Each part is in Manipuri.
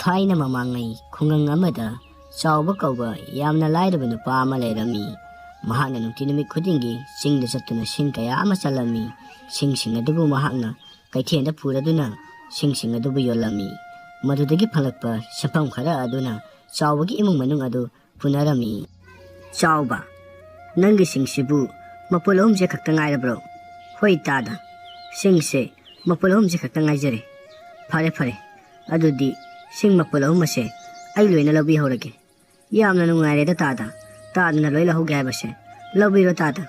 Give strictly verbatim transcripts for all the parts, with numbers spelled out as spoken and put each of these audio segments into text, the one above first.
ꯊꯥꯏꯅ ꯃꯃꯥꯡꯉꯩ ꯈꯨꯡꯒꯪ ꯑꯃꯗ ꯆꯥꯎꯕ ꯀꯧꯕ ꯌꯥꯝꯅ ꯂꯥꯏꯔꯕ ꯅꯨꯄꯥ ꯑꯃ ꯂꯩꯔꯝꯃꯤ꯫ ꯃꯍꯥꯛꯅ ꯅꯨꯡꯇꯤ ꯅꯨꯃꯤꯠ ꯈꯨꯗꯤꯡꯒꯤ ꯆꯤꯡꯗ ꯆꯠꯇꯨꯅ ꯁꯤꯡ ꯀꯌꯥ ꯑꯃ ꯆꯜꯂꯝꯃꯤ꯫ ꯁꯤꯡꯁꯤꯡ ꯑꯗꯨꯕꯨ ꯃꯍꯥꯛꯅ ꯀꯩꯊꯦꯜꯗ ꯄꯨꯔꯗꯨꯅ ꯁꯤꯡꯁꯤꯡ ꯑꯗꯨꯕꯨ ꯌꯣꯜꯂꯝꯃꯤ꯫ ꯃꯗꯨꯗꯒꯤ ꯐꯪꯂꯛꯄ ꯁꯦꯟꯐꯝ ꯈꯔ ꯑꯗꯨꯅ ꯆꯥꯎꯕꯒꯤ ꯏꯃꯨꯡ ꯃꯅꯨꯡ ꯑꯗꯨ ꯄꯨꯅꯔꯝꯃꯤ꯫ "ꯆꯥꯎꯕ, ꯅꯪꯒꯤ ꯁꯤꯡꯁꯤꯕꯨ ꯃꯄꯨꯜ ꯑꯍꯨꯝꯁꯦ ꯈꯛꯇ ꯉꯥꯏꯔꯕ꯭ꯔꯣ?" "ꯍꯣꯏ ꯇꯥꯗ, ꯁꯤꯡꯁꯦ ꯃꯄꯨꯜ ꯑꯍꯨꯝꯁꯦ ꯈꯛꯇ ꯉꯥꯏꯖꯔꯦ꯫" "ꯐꯔꯦ ꯐꯔꯦ, ꯑꯗꯨꯗꯤ ꯁꯤꯡ ꯃꯄꯨꯜ ꯑꯍꯨꯝ ꯑꯁꯦ ꯑꯩ ꯂꯣꯏꯅ ꯂꯧꯕꯤꯍꯧꯔꯒꯦ꯫" "ꯌꯥꯝꯅ ꯅꯨꯡꯉꯥꯏꯔꯦꯗ ꯇꯥꯗ, ꯇꯥꯗꯅ ꯂꯣꯏ ꯂꯧꯍꯧꯒꯦ ꯍꯥꯏꯕꯁꯦ꯫ ꯂꯧꯕꯤꯔꯣ ꯇꯥꯗ꯫"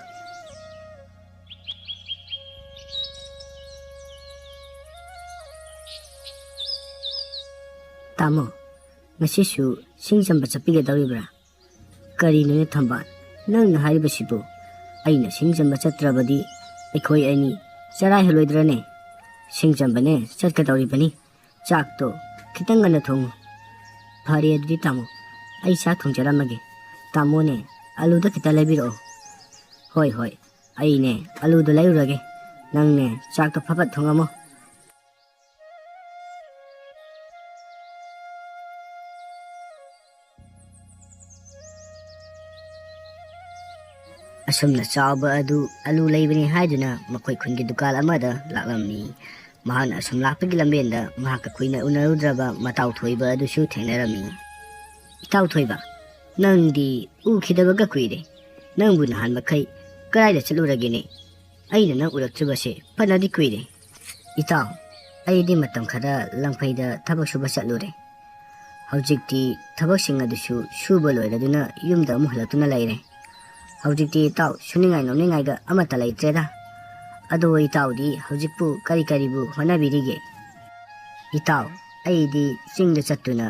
"ꯇꯥꯃꯣ, ꯉꯁꯤꯁꯨ ꯁꯤꯡ ꯆꯟꯕ ꯆꯠꯄꯤꯒꯗꯧꯔꯤꯕ꯭ꯔꯥ?" "ꯀꯔꯤꯅꯣꯅꯦ ꯊꯝꯕꯥꯜ, ꯅꯪꯅ ꯍꯥꯏꯔꯤꯕꯁꯤꯕꯨ? ꯑꯩꯅ ꯁꯤꯡ ꯆꯟꯕ ꯆꯠꯇ꯭ꯔꯕꯗꯤ ꯑꯩꯈꯣꯏ ꯑꯅꯤ ꯆꯔꯥ ꯍꯦꯜꯂꯣꯏꯗ꯭ꯔꯅꯦ?" "ꯁꯤꯡ ꯆꯟꯕꯅꯦ, ꯆꯠꯀꯗꯧꯔꯤꯕꯅꯤ꯫ ꯆꯥꯛꯇꯣ ꯈꯤꯇꯪ ꯉꯟꯅ ꯊꯣꯡꯉꯨ꯫" "ꯐꯔꯦ ꯑꯗꯨꯗꯤ ꯇꯥꯃꯣ, ꯑꯩ ꯆꯥꯛ ꯊꯣꯡꯖꯔꯝꯃꯒꯦ꯫ ꯇꯥꯃꯣꯅꯦ, ꯑꯂꯨꯗ ꯈꯤꯇ ꯂꯩꯕꯤꯔꯛꯑꯣ꯫" "ꯍꯣꯏ ꯍꯣꯏ, ꯑꯩꯅꯦ ꯑꯂꯨꯗꯣ ꯂꯩꯔꯨꯔꯒꯦ, ꯅꯪꯅꯦ ꯆꯥꯛꯇꯣ ꯐꯠ ꯐꯠ ꯊꯣꯡꯉꯝꯃꯣ꯫" ꯑꯁꯨꯝꯅ ꯆꯥꯎꯕ ꯑꯗꯨ ꯑꯂꯨ ꯂꯩꯕꯅꯤ ꯍꯥꯏꯗꯨꯅ ꯃꯈꯣꯏ ꯈꯨꯟꯒꯤ ꯗꯨꯀꯥꯟ ꯑꯃꯗ ꯂꯥꯛꯂꯝꯃꯤ꯫ ꯃꯍꯥꯛꯅ ꯑꯁꯨꯝ ꯂꯥꯛꯄꯒꯤ ꯂꯝꯕꯦꯟꯗ ꯃꯍꯥꯛꯀ ꯀꯨꯏꯅ ꯎꯅꯔꯨꯗ꯭ꯔꯕ ꯃꯇꯥꯎ ꯊꯣꯏꯕ ꯑꯗꯨꯁꯨ ꯊꯦꯡꯅꯔꯝꯃꯤ꯫ "ꯏꯇꯥꯎ ꯊꯣꯏꯕ, ꯅꯪꯗꯤ ꯎꯈꯤꯗꯕꯒ ꯀꯨꯏꯔꯦ꯫ ꯅꯪꯕꯨ ꯅꯍꯥꯟ ꯃꯈꯩ ꯀꯗꯥꯏꯗ ꯆꯠꯂꯨꯔꯒꯦꯅꯦ? ꯑꯩꯅ ꯅꯪ ꯎꯔꯛꯇ꯭ꯔꯤꯕꯁꯦ ꯐꯅꯗꯤ ꯀꯨꯏꯔꯦ꯫" "ꯏꯇꯥꯎ, ꯑꯩꯗꯤ ꯃꯇꯝ ꯈꯔ ꯂꯪꯐꯩꯗ ꯊꯕꯛ ꯁꯨꯕ ꯆꯠꯂꯨꯔꯦ꯫ ꯍꯧꯖꯤꯛꯇꯤ ꯊꯕꯛꯁꯤꯡ ꯑꯗꯨꯁꯨ ꯁꯨꯕ ꯂꯣꯏꯔꯗꯨꯅ ꯌꯨꯝꯗ ꯑꯃꯨꯛ ꯍꯜꯂꯛꯇꯨꯅ ꯂꯩꯔꯦ꯫ ꯍꯧꯖꯤꯛꯇꯤ ꯏꯇꯥꯎ ꯁꯨꯅꯤꯡꯉꯥꯏ ꯅꯣꯝꯅꯤꯡꯉꯥꯏꯒ ꯑꯃꯠꯇ ꯂꯩꯇ꯭ꯔꯦꯗ꯫ ꯑꯗꯣ ꯏꯇꯥꯎꯗꯤ ꯍꯧꯖꯤꯛꯄꯨ ꯀꯔꯤ ꯀꯔꯤꯕꯨ ꯍꯣꯠꯅꯕꯤꯔꯤꯒꯦ?" "ꯏꯇꯥꯎ, ꯑꯩꯗꯤ ꯆꯤꯡꯗ ꯆꯠꯇꯨꯅ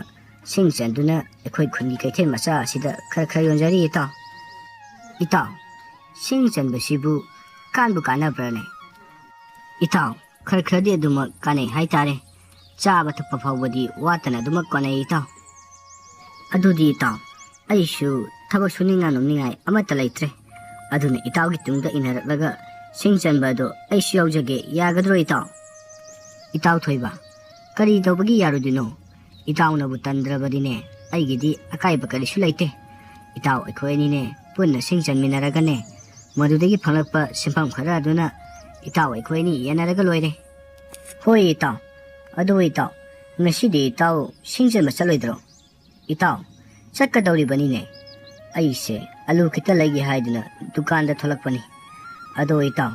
ꯁꯤꯡ ꯆꯟꯗꯨꯅ ꯑꯩꯈꯣꯏ ꯈꯨꯟꯒꯤ ꯀꯩꯊꯦꯜ ꯃꯆꯥ ꯑꯁꯤꯗ ꯈꯔ ꯈꯔ ꯌꯣꯟꯖꯔꯤ ꯏꯇꯥꯎ꯫" "ꯏꯇꯥꯎ, ꯁꯤꯡ ꯆꯟꯕꯁꯤꯕꯨ ꯀꯥꯟꯕꯨ ꯀꯥꯟꯅꯕ꯭ꯔꯅꯦ?" "ꯏꯇꯥꯎ, ꯈꯔ ꯈꯔꯗꯤ ꯑꯗꯨꯃꯛ ꯀꯥꯟꯅꯩ ꯍꯥꯏꯇꯥꯔꯦ꯫ ꯆꯥꯕ ꯊꯛꯄ ꯐꯥꯎꯕꯗꯤ ꯋꯥꯠꯇꯅ ꯑꯗꯨꯃꯛ ꯀꯣꯟꯅꯩ ꯏꯇꯥꯎ꯫" "ꯑꯗꯨꯗꯤ ꯏꯇꯥꯎ, ꯑꯩꯁꯨ ꯊꯕꯛ ꯁꯨꯅꯤꯡꯉꯥꯏ ꯅꯣꯝꯅꯤꯡꯉꯥꯏ ꯑꯃꯠꯇ ꯂꯩꯇ꯭ꯔꯦ꯫ ꯑꯗꯨꯅ ꯏꯇꯥꯎꯒꯤ ꯇꯨꯡꯗ ꯏꯟꯅꯔꯛꯂꯒ ꯁꯤꯡ ꯆꯟꯕ ꯑꯗꯣ ꯑꯩꯁꯨ ꯌꯥꯎꯖꯒꯦ, ꯌꯥꯒꯗ꯭ꯔꯣ ꯏꯇꯥꯎ?" "ꯏꯇꯥꯎ ꯊꯣꯏꯕ, ꯀꯔꯤ ꯇꯧꯕꯒꯤ ꯌꯥꯔꯣꯏꯗꯣꯏꯅꯣ? ꯏꯇꯥꯎꯅꯕꯨ ꯇꯟꯗ꯭ꯔꯕꯗꯤꯅꯦ, ꯑꯩꯒꯤꯗꯤ ꯑꯀꯥꯏꯕ ꯀꯔꯤꯁꯨ ꯂꯩꯇꯦ꯫ ꯏꯇꯥꯎ ꯑꯩꯈꯣꯏ ꯑꯅꯤꯅꯦ ꯄꯨꯟꯅ ꯁꯤꯡ ꯆꯟꯃꯤꯟꯅꯔꯒꯅꯦ, ꯃꯗꯨꯗꯒꯤ ꯐꯪꯂꯛꯄ ꯁꯦꯟꯐꯝ ꯈꯔ ꯑꯗꯨꯅ ꯏꯇꯥꯎ ꯑꯩꯈꯣꯏ ꯑꯅꯤ ꯌꯦꯟꯅꯔꯒ ꯂꯣꯏꯔꯦ꯫ ꯍꯣꯏ ꯏꯇꯥꯎ, ꯑꯗꯨ ꯏꯇꯥꯎ, ꯉꯁꯤꯗꯤ ꯏꯇꯥꯎ ꯁꯤꯡ ꯆꯟꯕ ꯆꯠꯂꯣꯏꯗ꯭ꯔꯣ? ꯏꯇꯥꯎ, ꯆꯠꯀꯗꯧꯔꯤꯕꯅꯤꯅꯦ꯫ ꯑꯩꯁꯦ ꯑꯂꯨ ꯈꯤꯇ ꯂꯩꯒꯦ ꯍꯥꯏꯗꯨꯅ ꯗꯨꯀꯥꯟꯗ ꯊꯣꯛꯂꯛꯄꯅꯤ꯫ ꯑꯗꯣ ꯏꯇꯥꯎ,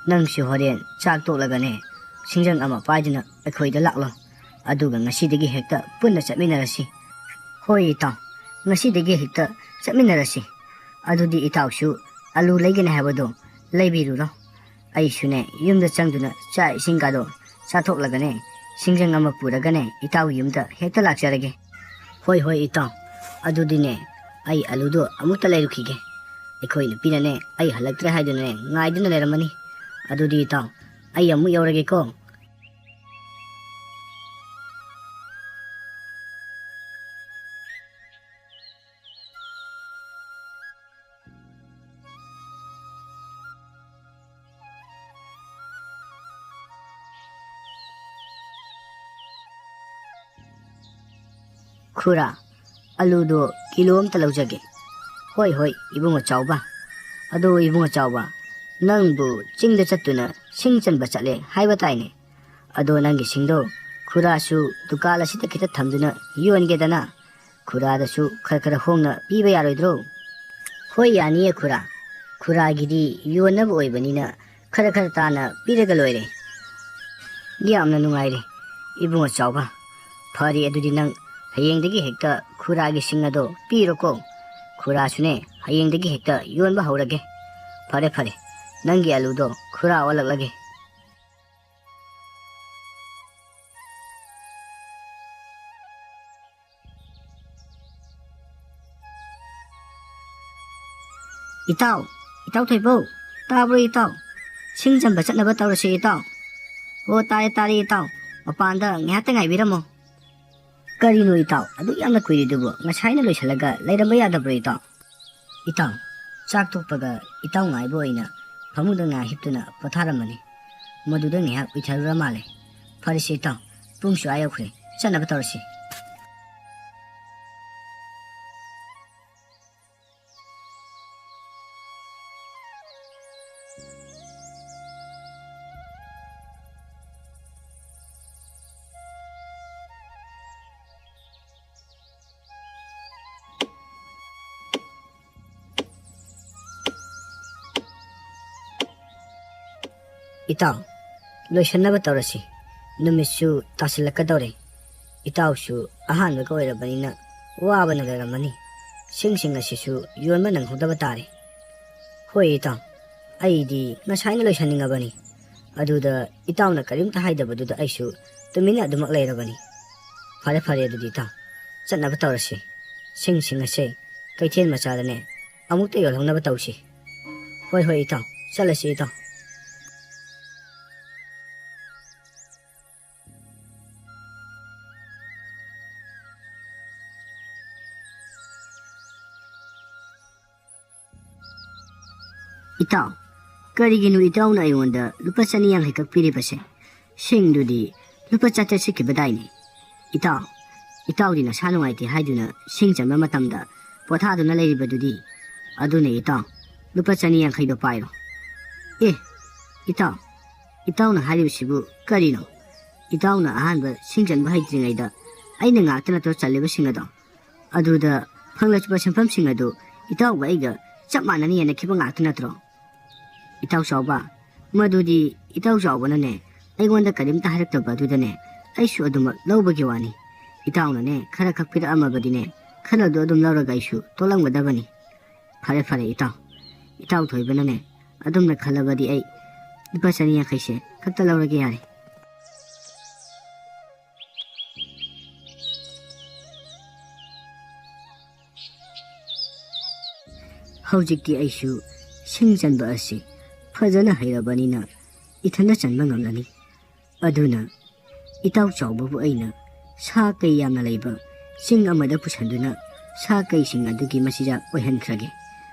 ꯅꯪꯁꯨ ꯍꯣꯔꯦꯟ ꯆꯥꯛ ꯇꯣꯛꯂꯒꯅꯦ, ꯁꯤꯡꯖꯪ ꯑꯃ ꯄꯥꯏꯗꯨꯅ ꯑꯩꯈꯣꯏꯗ ꯂꯥꯛꯂꯣ꯫ ꯑꯗꯨꯒ ꯉꯁꯤꯗꯒꯤ ꯍꯦꯛꯇ ꯄꯨꯟꯅ ꯆꯠꯃꯤꯟꯅꯔꯁꯤ꯫ ꯍꯣꯏ ꯏꯇꯥꯎ, ꯉꯁꯤꯗꯒꯤ ꯍꯦꯛꯇ ꯆꯠꯃꯤꯟꯅꯔꯁꯤ꯫ ꯑꯗꯨꯗꯤ ꯏꯇꯥꯎꯁꯨ ꯑꯂꯨ ꯂꯩꯒꯅꯤ ꯍꯥꯏꯕꯗꯣ ꯂꯩꯕꯤꯔꯨꯔꯣ꯫ ꯑꯩꯁꯨꯅꯦ, ꯌꯨꯝꯗ ꯆꯪꯗꯨꯅ ꯆꯥꯛ ꯏꯁꯤꯡꯒꯗꯣ ꯆꯥꯊꯣꯛꯂꯒꯅꯦ, ꯁꯤꯡꯖꯪ ꯑꯃ ꯄꯨꯔꯒꯅꯦ, ꯏꯇꯥꯎꯒꯤ ꯌꯨꯝꯗ ꯍꯦꯛꯇ ꯂꯥꯛꯆꯔꯒꯦ꯫ ꯍꯣꯏ, ꯍꯣꯏ, ꯏꯇꯥꯎ꯫ ꯑꯗꯨꯗꯤꯅꯦ, ꯑꯩ ꯑꯂꯨꯗꯣ ꯑꯃꯨꯛꯇ ꯂꯩꯔꯨꯈꯤꯒꯦ꯫ ꯑꯩꯈꯣꯏ ꯅꯨꯄꯤꯅꯅꯦ, ꯑꯩ ꯍꯜꯂꯛꯇ꯭ꯔꯦ ꯍꯥꯏꯗꯨꯅꯅꯦ, ꯉꯥꯏꯗꯨꯅ ꯂꯩꯔꯝꯃꯅꯤ꯫ ꯑꯗꯨꯗꯤ ꯏꯇꯥꯎ, ꯑꯩ ꯑꯃꯨꯛ ꯌꯧꯔꯒꯦꯀꯣ꯫ ꯈꯨꯔꯥ, ꯑꯂꯨꯗꯣ ꯀꯤꯂꯣ ꯑꯝꯇ ꯂꯧꯖꯒꯦ꯫ ꯍꯣꯏ, ꯍꯣꯏ, ꯏꯕꯨꯡꯉꯣ ꯆꯥꯎꯕ꯫ ꯑꯗꯣ ꯏꯕꯨꯡꯉꯣ ꯆꯥꯎꯕ, ꯅꯪꯕꯨ ꯆꯤꯡꯗ ꯆꯠꯇꯨꯅ ꯁꯤꯡ ꯆꯟꯕ ꯆꯠꯂꯦ ꯍꯥꯏꯕ ꯇꯥꯏꯅꯦ꯫ ꯑꯗꯣ ꯅꯪꯒꯤ ꯁꯤꯡꯗꯣ ꯈꯨꯔꯥꯁꯨ ꯗꯨꯀꯥꯟ ꯑꯁꯤꯗ ꯈꯤꯇ ꯊꯝꯗꯨꯅ ꯌꯣꯟꯒꯦꯗꯅ꯫ ꯈꯨꯔꯥꯗꯁꯨ ꯈꯔ ꯈꯔ ꯍꯣꯡꯅ ꯄꯤꯕ ꯌꯥꯔꯣꯏꯗ꯭ꯔꯣ? ꯍꯣꯏ, ꯌꯥꯅꯤꯌꯦ ꯈꯨꯔꯥ꯫ ꯈꯨꯔꯥꯒꯤꯗꯤ ꯌꯣꯟꯅꯕ ꯑꯣꯏꯕꯅꯤꯅ ꯈꯔ ꯈꯔ ꯇꯥꯅ ꯄꯤꯔꯒ ꯂꯣꯏꯔꯦ꯫ ꯌꯥꯝꯅ ꯅꯨꯡꯉꯥꯏꯔꯦ, ꯏꯕꯨꯡꯉꯣ ꯆꯥꯎꯕ꯫ ꯐꯔꯦ, ꯑꯗꯨꯗꯤ ꯅꯪ ꯍꯌꯦꯡꯗꯒꯤ ꯍꯦꯛꯇ ꯈꯨꯔꯥꯒꯤ ꯁꯤꯡ ꯑꯗꯣ ꯄꯤꯔꯣꯀꯣ꯫ ꯈꯨꯔꯥꯁꯨꯅꯦ, ꯍꯌꯦꯡꯗꯒꯤ ꯍꯦꯛꯇ ꯌꯣꯟꯕ ꯍꯧꯔꯒꯦ꯫ ꯐꯔꯦ, ꯐꯔꯦ, ꯅꯪꯒꯤ ꯑꯂꯨꯗꯣ ꯈꯨꯔꯥ ꯑꯣꯜꯂꯛꯂꯒꯦ꯫ ꯏꯇꯥꯎ, ꯏꯇꯥꯎ ꯊꯣꯏꯕꯧ, ꯇꯥꯕ꯭ꯔꯣ ꯏꯇꯥꯎ? ꯁꯤꯡ ꯆꯟꯕ ꯆꯠꯅꯕ ꯇꯧꯔꯁꯤ ꯏꯇꯥꯎ꯫ ꯑꯣ, ꯇꯥꯔꯦ, ꯇꯥꯔꯦ ꯏꯇꯥꯎ꯫ ꯃꯄꯥꯟꯗ ꯉꯥꯏꯍꯥꯛꯇ ꯉꯥꯏꯕꯤꯔꯝꯃꯣ꯫ ꯀꯔꯤꯅꯣ ꯏꯇꯥꯎ, ꯑꯗꯨꯛ ꯌꯥꯝꯅ ꯀꯨꯏꯔꯤꯗꯨꯕꯨ? ꯉꯁꯥꯏꯅ ꯂꯣꯏꯁꯤꯜꯂꯒ ꯂꯩꯔꯝꯕ ꯌꯥꯗꯕ꯭ꯔꯣ ꯏꯇꯥꯎ? ꯏꯇꯥꯎ, ꯆꯥꯛ ꯇꯣꯛꯄꯒ ꯏꯇꯥꯎ ꯉꯥꯏꯕ ꯑꯣꯏꯅ ꯐꯃꯨꯡꯗ ꯉꯥꯏꯍꯥꯛ ꯍꯤꯞꯇꯨꯅ ꯄꯣꯊꯥꯔꯝꯕꯅꯤ꯫ ꯃꯗꯨꯗ ꯉꯥꯏꯍꯥꯛ ꯎꯏꯊꯔꯨꯔ ꯃꯥꯜꯂꯦ꯫ ꯐꯔꯦꯁꯦ ꯏꯇꯥꯎ, ꯄꯨꯡꯁꯨ ꯑꯥ ꯌꯧꯈ꯭ꯔꯦ, ꯆꯠꯅꯕ ꯇꯧꯔꯁꯤ꯫ ꯏꯇꯥꯎ, ꯂꯣꯏꯁꯟꯅꯕ ꯇꯧꯔꯁꯤ꯫ ꯅꯨꯃꯤꯠꯁꯨ ꯇꯥꯁꯤꯜꯂꯛꯀꯗꯧꯔꯦ꯫ ꯏꯇꯥꯎꯁꯨ ꯑꯍꯥꯟꯕꯒ ꯑꯣꯏꯔꯕꯅꯤꯅ ꯋꯥꯕꯅ ꯂꯣꯏꯔꯝꯃꯅꯤ꯫ ꯁꯤꯡꯁꯤꯡ ꯑꯁꯤꯁꯨ ꯌꯣꯟꯕ ꯅꯪꯍꯧꯗꯕ ꯇꯥꯔꯦ꯫ ꯍꯣꯏ ꯏꯇꯥꯎ, ꯑꯩꯗꯤ ꯉꯁꯥꯏꯅ ꯂꯣꯏꯁꯟꯅꯤꯡꯉꯕꯅꯤ꯫ ꯑꯗꯨꯗ ꯏꯇꯥꯎꯅ ꯀꯔꯤꯝꯇ ꯍꯥꯏꯗꯕꯗꯨꯗ ꯑꯩꯁꯨ ꯇꯨꯃꯤꯟꯅ ꯑꯗꯨꯃꯛ ꯂꯩꯔꯕꯅꯤ꯫ ꯐꯔꯦ ꯐꯔꯦ, ꯑꯗꯨꯗꯤ ꯏꯇꯥꯎ, ꯆꯠꯅꯕ ꯇꯧꯔꯁꯤ꯫ ꯁꯤꯡꯁꯤꯡ ꯑꯁꯦ ꯀꯩꯊꯦꯜ ꯃꯆꯥꯗꯅꯦ ꯑꯃꯨꯛꯇ ꯌꯣꯜꯍꯧꯅꯕ ꯇꯧꯁꯤ꯫ ꯍꯣꯏ ꯍꯣꯏ ꯏꯇꯥꯎ, ꯆꯠꯂꯁꯤ ꯏꯇꯥꯎ꯫ ꯏꯇꯥꯎ, ꯀꯔꯤꯒꯤꯅꯣ ꯏꯇꯥꯎꯅ ꯑꯩꯉꯣꯟꯗ ꯂꯨꯄꯥ ꯆꯅꯤ ꯌꯥꯡꯈꯩ ꯈꯛ ꯄꯤꯔꯤꯕꯁꯦ? ꯁꯤꯡꯗꯨꯗꯤ ꯂꯨꯄꯥ ꯆꯥꯇ꯭ꯔꯦꯠ ꯁꯤꯠꯈꯤꯕꯗꯥꯏꯅꯦ? ꯏꯇꯥꯎ, ꯏꯇꯥꯎꯗꯤ ꯅꯁꯥ ꯅꯨꯡꯉꯥꯏꯇꯦ ꯍꯥꯏꯗꯨꯅ ꯁꯤꯡ ꯆꯟꯕ ꯃꯇꯝꯗ ꯄꯣꯊꯥꯗꯨꯅ ꯂꯩꯔꯤꯕꯗꯨꯗꯤ꯫ ꯑꯗꯨꯅꯦ ꯏꯇꯥꯎ, ꯂꯨꯄꯥ ꯆꯅꯤ ꯌꯥꯡꯈꯩꯗꯣ ꯄꯥꯏꯔꯣ꯫ ꯑꯦ, ꯏꯇꯥꯎ, ꯏꯇꯥꯎꯅ ꯍꯥꯏꯔꯤꯕꯁꯤꯕꯨ ꯀꯔꯤꯅꯣ? ꯏꯇꯥꯎꯅ ꯑꯍꯥꯟꯕ ꯁꯤꯡ ꯆꯟꯕ ꯍꯩꯇ꯭ꯔꯤꯉꯩꯗ ꯑꯩꯅ ꯉꯥꯛꯇ ꯅꯠꯇ꯭ꯔꯣ ꯆꯜꯂꯤꯕꯁꯤꯡ ꯑꯗꯣ? ꯑꯗꯨꯗ ꯐꯪꯂꯛꯄ ꯁꯦꯟꯐꯝꯁꯤꯡ ꯑꯗꯨ ꯏꯇꯥꯎꯒ ꯑꯩꯒ ꯆꯞ ꯃꯥꯟꯅꯅ ꯌꯦꯟꯅꯈꯤꯕ ꯉꯥꯛꯇ ꯅꯠꯇ꯭ꯔꯣ? ꯏꯇꯥꯎ ꯆꯥꯎꯕ, ꯃꯗꯨꯗꯤ ꯏꯇꯥꯎ ꯆꯥꯎꯕꯅꯅꯦ ꯑꯩꯉꯣꯟꯗ ꯀꯔꯤꯝꯇ ꯍꯥꯏꯔꯛꯇꯕ ꯑꯗꯨꯗꯅꯦ ꯑꯩꯁꯨ ꯑꯗꯨꯃꯛ ꯂꯧꯕꯒꯤ ꯋꯥꯅꯤ꯫ ꯏꯇꯥꯎꯅꯅꯦ ꯈꯔ ꯈꯛ ꯄꯤꯔꯛꯑꯝꯃꯕꯗꯤꯅꯦ ꯈꯔꯗꯣ ꯑꯗꯨꯝ ꯂꯧꯔꯒ ꯑꯩꯁꯨ ꯇꯣꯛꯂꯝꯒꯗꯕꯅꯤ꯫ ꯐꯔꯦ ꯐꯔꯦ ꯏꯇꯥꯎ, ꯏꯇꯥꯎ ꯊꯣꯏꯕꯅꯅꯦ ꯑꯗꯨꯝꯅ ꯈꯜꯂꯕꯗꯤ ꯑꯩ ꯂꯨꯄꯥ ꯆꯅꯤ ꯌꯥꯡꯈꯩꯁꯦ ꯈꯛꯇ ꯂꯧꯔꯒꯦ ꯌꯥꯔꯦ꯫ ꯍꯧꯖꯤꯛꯇꯤ ꯑꯩꯁꯨ ꯁꯤꯡ ꯆꯟꯕ ꯑꯁꯤ ꯐꯖꯅ ꯍꯩꯔꯕꯅꯤꯅ ꯏꯊꯟꯗ ꯆꯟꯕ ꯉꯝꯂꯅꯤ꯫ ꯑꯗꯨꯅ ꯏꯇꯥꯎ ꯆꯥꯎꯕꯕꯨ ꯑꯩꯅ ꯁꯥ ꯀꯩ ꯌꯥꯝꯅ ꯂꯩꯕ ꯆꯤꯡ ꯑꯃꯗ ꯄꯨꯁꯤꯟꯗꯨꯅ ꯁꯥ ꯀꯩꯁꯤꯡ ꯑꯗꯨꯒꯤ ꯃꯆꯤꯟꯖꯥꯛ ꯑꯣꯏꯍꯟꯈ꯭ꯔꯒꯦ꯫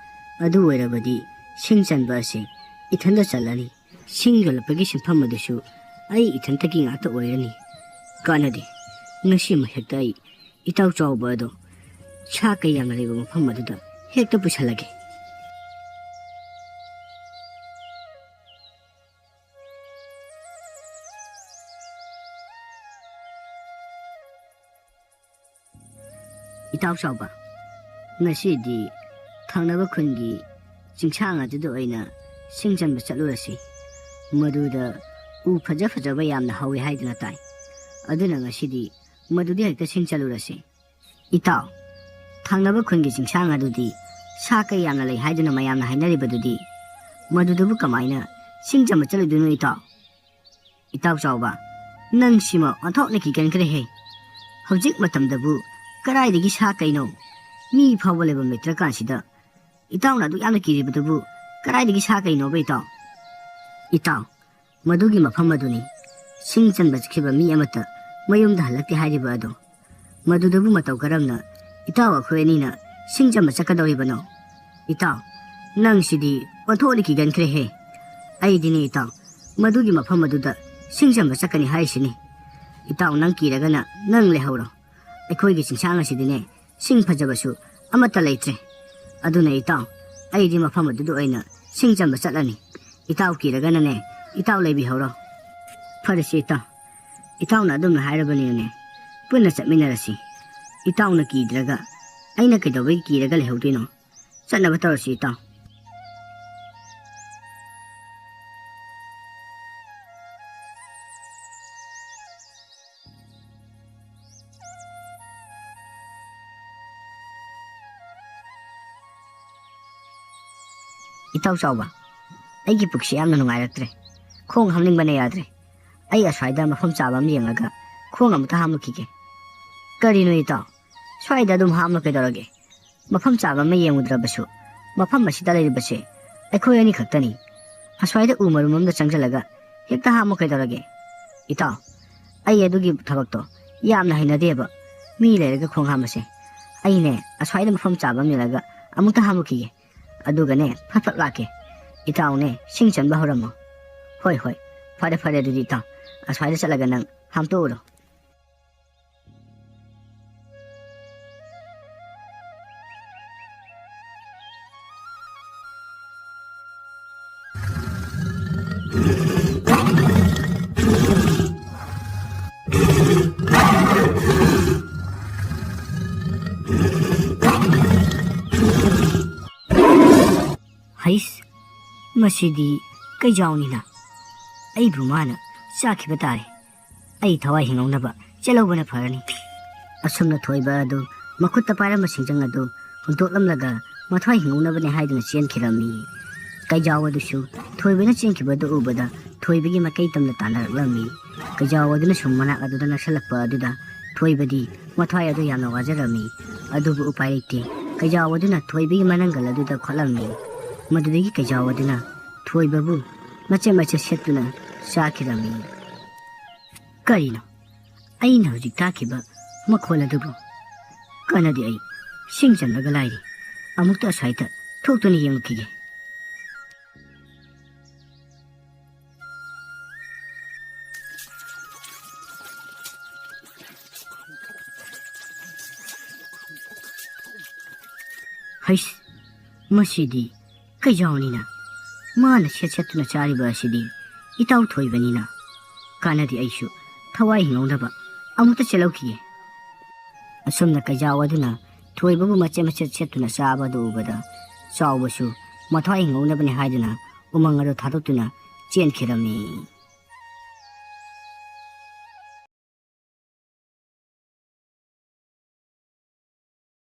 ꯑꯗꯨ ꯑꯣꯏꯔꯕꯗꯤ ꯁꯤꯡ ꯆꯟꯕ ꯑꯁꯤ ꯏꯊꯟꯗ ꯆꯜꯂꯅꯤ꯫ ꯁꯤꯡ ꯌꯣꯜꯂꯛꯄꯒꯤ ꯁꯤꯟꯐꯝ ꯑꯗꯨꯁꯨ ꯑꯩ ꯏꯊꯟꯇꯒꯤ ꯉꯥꯛꯇ ꯑꯣꯏꯔꯅꯤ꯫ ꯀꯥꯟꯅꯗꯦ, ꯉꯁꯤꯃꯛ ꯍꯦꯛꯇ ꯑꯩ ꯏꯇꯥꯎ ꯆꯥꯎꯕ ꯑꯗꯣ ꯁꯥ ꯀꯩ ꯌꯥꯝꯅ ꯂꯩꯕ ꯃꯐꯝ ꯑꯗꯨꯗ ꯍꯦꯛꯇ ꯄꯨꯁꯜꯂꯒꯦ꯫ ꯏꯇꯥꯎ ꯆꯥꯎꯕ, ꯉꯁꯤꯗꯤ ꯊꯪꯅꯕ ꯈꯨꯟꯒꯤ ꯆꯤꯡꯁꯥꯡ ꯑꯗꯨꯗ ꯑꯣꯏꯅ ꯁꯤꯡ ꯆꯟꯕ ꯆꯠꯂꯨꯔꯁꯤ꯫ ꯃꯗꯨꯗ ꯎ ꯐꯖ ꯐꯖꯕ ꯌꯥꯝꯅ ꯍꯧꯋꯤ ꯍꯥꯏꯗꯨꯅ ꯇꯥꯏ꯫ ꯑꯗꯨꯅ ꯉꯁꯤꯗꯤ ꯃꯗꯨꯗ ꯍꯦꯛꯇ ꯁꯤꯡ ꯆꯠꯂꯨꯔꯁꯤ꯫ ꯏꯇꯥꯎ, ꯊꯪꯅꯕ ꯈꯨꯟꯒꯤ ꯆꯤꯡꯁꯥꯡ ꯑꯗꯨꯗꯤ ꯁꯥ ꯀꯩ ꯌꯥꯝꯅ ꯂꯩ ꯍꯥꯏꯗꯨꯅ ꯃꯌꯥꯝꯅ ꯍꯥꯏꯅꯔꯤꯕꯗꯨꯗꯤ, ꯃꯗꯨꯗꯕꯨ ꯀꯃꯥꯏꯅ ꯁꯤꯡ ꯆꯟꯕ ꯆꯠꯂꯨꯗꯣꯏꯅꯣ ꯏꯇꯥꯎ? ꯏꯇꯥꯎ ꯆꯥꯎꯕ, ꯅꯪ ꯁꯤꯃ ꯑꯣꯟꯊꯣꯛꯅ ꯀꯤꯒꯟꯈ꯭ꯔꯦꯍꯦ꯫ ꯍꯧꯖꯤꯛ ꯃꯇꯝꯗꯕꯨ ꯀꯗꯥꯏꯗꯒꯤ ꯁꯥ ꯀꯩꯅꯣ? ꯃꯤ ꯐꯥꯎꯕ ꯂꯩꯐꯝ ꯂꯩꯇ꯭ꯔꯀꯥꯟꯁꯤꯗ ꯏꯇꯥꯎꯅ ꯑꯗꯨꯛ ꯌꯥꯝꯅ ꯀꯤꯔꯤꯕꯗꯨꯕꯨ ꯀꯗꯥꯏꯗꯒꯤ ꯁꯥ ꯀꯩꯅꯣꯕ ꯏꯇꯥꯎ? ꯏꯇꯥꯎ, ꯃꯗꯨꯒꯤ ꯃꯐꯝ ꯑꯗꯨꯅꯤ ꯁꯤꯡ ꯆꯟꯕ ꯆꯠꯈꯤꯕ ꯃꯤ ꯑꯃꯠꯇ ꯃꯌꯨꯝꯗ ꯍꯜꯂꯛꯇꯦ ꯍꯥꯏꯔꯤꯕ ꯑꯗꯨ꯫ ꯃꯗꯨꯗꯕꯨ ꯃꯇꯧ ꯀꯔꯝꯅ ꯏꯇꯥꯎ ꯑꯩꯈꯣꯏ ꯑꯅꯤꯅ ꯁꯤꯡ ꯆꯟꯕ ꯆꯠꯀꯗꯧꯔꯤꯕꯅꯣ? ꯏꯇꯥꯎ, ꯅꯪꯁꯤꯗꯤ ꯑꯣꯟꯊꯣꯛꯅ ꯀꯤꯒꯟꯈ꯭ꯔꯦꯍꯦ꯫ ꯑꯩꯗꯤꯅꯦ ꯏꯇꯥꯎ, ꯃꯗꯨꯒꯤ ꯃꯐꯝ ꯑꯗꯨꯗ ꯁꯤꯡ ꯆꯟꯕ ꯆꯠꯀꯅꯤ ꯍꯥꯏꯔꯤꯁꯤꯅꯤ꯫ ꯏꯇꯥꯎ, ꯅꯪ ꯀꯤꯔꯒꯅ ꯅꯪ ꯂꯩꯍꯧꯔꯣ꯫ ꯑꯩꯈꯣꯏꯒꯤ ꯆꯤꯡꯁꯥꯡ ꯑꯁꯤꯗꯤꯅꯦ ꯁꯤꯡ ꯐꯖꯕꯁꯨ ꯑꯃꯠꯇ ꯂꯩꯇ꯭ꯔꯦ꯫ ꯑꯗꯨꯅ ꯏꯇꯥꯎ, ꯑꯩꯗꯤ ꯃꯐꯝ ꯑꯗꯨꯗ ꯑꯣꯏꯅ ꯁꯤꯡ ꯆꯟꯕ ꯆꯠꯂꯅꯤ꯫ ꯏꯇꯥꯎ ꯀꯤꯔꯒꯅꯅꯦ, ꯏꯇꯥꯎ ꯂꯩꯕꯤꯍꯧꯔꯣ꯫ ꯐꯔꯦꯁꯦ ꯏꯇꯥꯎ, ꯏꯇꯥꯎꯅ ꯑꯗꯨꯝꯅ ꯍꯥꯏꯔꯕꯅꯤꯅꯅꯦ, ꯄꯨꯟꯅ ꯆꯠꯃꯤꯟꯅꯔꯁꯤ꯫ ꯏꯇꯥꯎꯅ ꯀꯤꯗ꯭ꯔꯒ ꯑꯩꯅ ꯀꯩꯗꯧꯕꯒꯤ ꯀꯤꯔꯒ ꯂꯩꯍꯧꯗꯣꯏꯅꯣ? ꯆꯠꯅꯕ ꯇꯧꯔꯁꯤ ꯏꯇꯥꯎ꯫ ꯏꯇꯥꯎ ꯆꯥꯎꯕ, ꯑꯩꯒꯤ ꯄꯨꯛꯁꯤ ꯌꯥꯝꯅ ꯅꯨꯡꯉꯥꯏꯔꯛꯇ꯭ꯔꯦ꯫ ꯈꯣꯡ ꯍꯥꯝꯅꯤꯡꯕꯅ ꯌꯥꯗ꯭ꯔꯦ꯫ ꯑꯩ ꯑꯁ꯭ꯋꯥꯏꯗ ꯃꯐꯝ ꯆꯥꯕ ꯑꯃ ꯌꯦꯡꯂꯒ ꯈꯣꯡ ꯑꯃꯨꯛꯇ ꯍꯥꯝꯂꯨꯈꯤꯒꯦ꯫ ꯀꯔꯤꯅꯣ ꯏꯇꯥꯎ? ꯁ꯭ꯋꯥꯏꯗ ꯑꯗꯨꯝ ꯍꯥꯝꯂ ꯀꯩꯗꯧꯔꯒꯦ? ꯃꯐꯝ ꯆꯥꯕ ꯑꯃ ꯌꯦꯡꯉꯨꯗ꯭ꯔꯕꯁꯨ, ꯃꯐꯝ ꯑꯁꯤꯗ ꯂꯩꯔꯤꯕꯁꯦ ꯑꯩꯈꯣꯏ ꯑꯅꯤ ꯈꯛꯇꯅꯤ꯫ ꯑꯁ꯭ꯋꯥꯏꯗ ꯎ ꯃꯔꯨꯝ ꯑꯃꯗ ꯆꯪꯁꯤꯜꯂꯒ ꯍꯦꯛꯇ ꯍꯥꯝꯃꯨ ꯀꯩꯗꯧꯔꯒꯦ? ꯏꯇꯥꯎ, ꯑꯩ ꯑꯗꯨꯒꯤ ꯊꯕꯛꯇꯣ ꯌꯥꯝꯅ ꯍꯩꯅꯗꯦꯕ꯫ ꯃꯤ ꯂꯩꯔꯒ ꯈꯣꯡ ꯍꯥꯝꯕꯁꯦ꯫ ꯑꯩꯅꯦ, ꯑꯁ꯭ꯋꯥꯏꯗ ꯃꯐꯝ ꯆꯥꯕ ꯑꯃ ꯌꯦꯡꯂꯒ ꯑꯃꯨꯛꯇ ꯍꯥꯝꯃꯨꯈꯤꯒꯦ꯫ ꯑꯗꯨꯒꯅꯦ, ꯐꯠ ꯐꯠ ꯂꯥꯛꯀꯦ꯫ ꯏꯇꯥꯎꯅꯦ, ꯁꯤꯡ ꯆꯟꯕ ꯍꯧꯔꯝꯃꯣ꯫ ꯍꯣꯏ, ꯍꯣꯏ꯫ ꯐꯔꯦ, ꯐꯔꯦ, ꯑꯗꯨꯗꯤ ꯏꯇꯥꯎ, ꯑꯁ꯭ꯋꯥꯏꯗ ꯆꯠꯂꯒ ꯅꯪ ꯍꯥꯝꯇꯣꯛꯎꯔꯣ꯫ ꯍꯩꯁ, ꯃꯁꯤꯗꯤ ꯀꯩꯖꯥꯎꯅꯤꯅ꯫ ꯑꯩꯕꯨ ꯃꯥꯅ ꯆꯥꯈꯤꯕ ꯇꯥꯔꯦ꯫ ꯑꯩ ꯊꯋꯥꯏ ꯍꯤꯡꯍꯧꯅꯕ ꯆꯦꯜꯍꯧꯕꯅ ꯐꯔꯅꯤ꯫ ꯑꯁꯨꯝꯅ ꯊꯣꯏꯕ ꯑꯗꯨ ꯃꯈꯨꯠꯇ ꯄꯥꯏꯔꯝꯕ ꯁꯤꯡꯖꯪ ꯑꯗꯨ ꯍꯨꯟꯗꯣꯛꯂꯝꯂꯒ ꯃꯊ꯭ꯋꯥꯏ ꯍꯤꯡꯍꯧꯅꯕꯅꯤ ꯍꯥꯏꯗꯨꯅ ꯆꯦꯟꯈꯤꯔꯝꯃꯤ꯫ ꯀꯩꯖꯥꯎ ꯑꯗꯨꯁꯨ ꯊꯣꯏꯕꯅ ꯆꯦꯟꯈꯤꯕ ꯑꯗꯨ ꯎꯕꯗ ꯊꯣꯏꯕꯒꯤ ꯃꯥꯏꯀꯩ ꯇꯝꯅ ꯇꯥꯟꯅꯔꯛꯂꯝꯃꯤ꯫ ꯀꯩꯖꯥꯎ ꯑꯗꯨꯅꯁꯨ ꯃꯅꯥꯛ ꯑꯗꯨꯗ ꯅꯛꯁꯜꯂꯛꯄ ꯑꯗꯨꯗ ꯊꯣꯏꯕꯗꯤ ꯃꯊ꯭ꯋꯥꯏ ꯑꯗꯨ ꯌꯥꯝꯅ ꯋꯥꯖꯔꯝꯃꯤ꯫ ꯑꯗꯨꯕꯨ ꯎꯄꯥꯏ ꯂꯩꯇꯦ꯫ ꯀꯩꯖꯥꯎ ꯑꯗꯨꯅ ꯊꯣꯏꯕꯒꯤ ꯃꯅꯪꯒꯜ ꯑꯗꯨꯗ ꯈꯣꯠꯂꯝꯃꯤ꯫ ꯃꯗꯨꯗꯒꯤ ꯀꯩꯖꯥꯎ ꯑꯗꯨꯅ ꯊꯣꯏꯕꯕꯨ ꯃꯆꯦꯠ ꯃꯆꯦꯠ ꯁꯦꯠꯇꯨꯅ ꯆꯥꯈꯤꯔꯝꯃꯤ꯫ ꯀꯔꯤꯅꯣ ꯑꯩꯅ ꯍꯧꯖꯤꯛ ꯇꯥꯈꯤꯕ ꯃꯈꯣꯜ ꯑꯗꯨꯕꯨ? ꯀꯥꯟꯅꯗꯦ, ꯑꯩ ꯁꯤꯡ ꯆꯟꯕꯒ ꯂꯥꯏꯔꯤ꯫ ꯑꯃꯨꯛꯇ ꯑꯁ꯭ꯋꯥꯏꯗ ꯊꯣꯛꯇꯨꯅ ꯌꯦꯡꯉꯨꯈꯤꯒꯦ꯫ ꯍꯩꯁ, ꯃꯁꯤꯗꯤ ꯀꯩꯖꯥꯎꯅꯤꯅ꯫ ꯃꯥꯅ ꯁꯦꯠ ꯁꯦꯠꯇꯨꯅ ꯆꯥꯔꯤꯕ ꯑꯁꯤꯗꯤ ꯏꯇꯥꯎ ꯊꯣꯏꯕꯅꯤꯅ꯫ ꯀꯥꯟꯅꯗꯦ, ꯑꯩꯁꯨ ꯊꯋꯥꯏ ꯍꯤꯡꯍꯧꯅꯕ ꯑꯃꯨꯛꯇ ꯆꯦꯜꯍꯧꯈꯤꯒꯦ꯫ ꯑꯁꯨꯝꯅ ꯀꯩꯖꯥꯎ ꯑꯗꯨꯅ ꯊꯣꯏꯕꯕꯨ ꯃꯆꯦꯠ ꯃꯆꯦꯠ ꯁꯦꯠꯇꯨꯅ ꯆꯥꯕ ꯑꯗꯨ ꯎꯕꯗ ꯆꯥꯎꯕꯁꯨ ꯃꯊ꯭ꯋꯥꯏ ꯍꯤꯡꯍꯧꯅꯕꯅꯤ ꯍꯥꯏꯗꯨꯅ ꯎꯃꯪ ꯑꯗꯨ ꯊꯥꯗꯣꯛꯇꯨꯅ ꯆꯦꯟꯈꯤꯔꯝꯃꯤ꯫